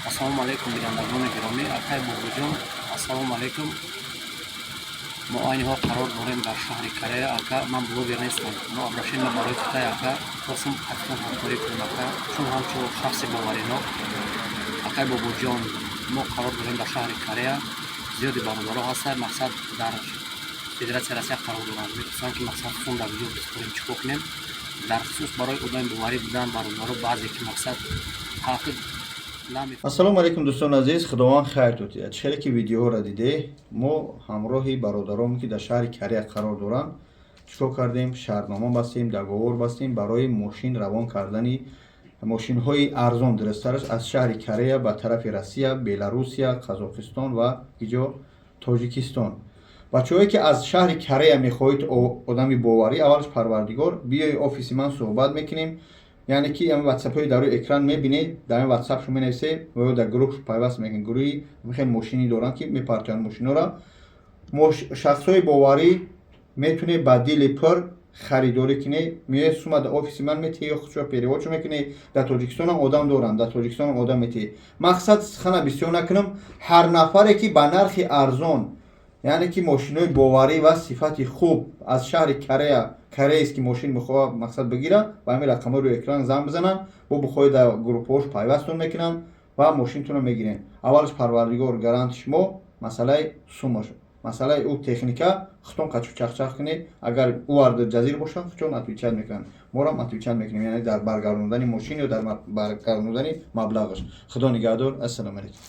Ассалому алайкум, бинандагони гиромӣ. Акай Бобоҷон, ассалому алайкум. Мо айни ҳол қарор дорем дар шаҳри Корея. Ака, ман блогер нестам, но обращение барои Китай, ака. Хостам ҳатман ҳамкорӣ кунем, ака, чун ҳамчун шахси боваринок. Акай Бобоҷон, мо қарор дорем дар шаҳри Корея. Зиёди бародаро ҳастанд, мақсад, дар Федератсияи Россия қарор доранд, мепурсанд, ки, мақсад, сум дар куҷо бисупорем, чӣ кор кунем. Дар хусус барои одами боварӣ будан бародаро, баъзе ки, мақсад, ҳаққи. Ассалому алайкум, дӯстони азиз, Худованд хайр диҳад. Чӣ хеле ки видеоҳоро диде, мо ҳамроҳи бародароне, ки дар шаҳри Корея қарор доранд, чӣ кор кардем? Шартнома бастем, договор бастем барои мошин равон кардани мошинҳои арзон, дурусттараш, аз шаҳри Корея ба тарафи Россия, Беларусия, Қазоқистон ва иҷо Тоҷикистон. Бачаҳое, ки аз шаҳри Корея мехоҳед одами боварӣ, аввалаш, Парвардигор, биёи офиси ман, суҳбат мекунем. Яъне ки ами ватсапҳои дар рӯи экран мебинед, дар ин ватсап шумо менависед ва ё дар гурӯҳ пайваст мекунед. Гурӯҳи хеле мошинӣ доранд, ки мепартоянд мошинҳоро. Шахсҳои боварӣ метунед ба дили пур харидорӣ кунед. Меоед, сума дар офиси ман метиҳед ё худшо перевод шо мекунед. Дар Тоҷикистонам одам дорам, дар Тоҷикистонам одам метиҳед. Мақсад, сухана бисёр накунам, ҳар нафаре, ки ба нархи арзон, яъне ки мошинҳои боварӣ ва сифати хуб аз шаҳри Корея, корейский мошин мехоҳад, мақсад, бигира, ба ҳамин рақамҳои рӯи экран занг бизананд. Бо бихоҳед, дар группаҳош пайвастон мекунанд ва мошинтонро мегирем. Аввалаш, Парвардигор гаранти шумо, масъалаи сумаш, масъалаи ӯ техника худтон қачу чахчах кунед. Агар ӯ арди ҷазир бошад, худшон отвечать мекунанд, морам отвечать мекунем, яъне дар баргардондани мошин ё дар баргардондани маблағаш. Худо нигаҳдор, ассалому алайкум.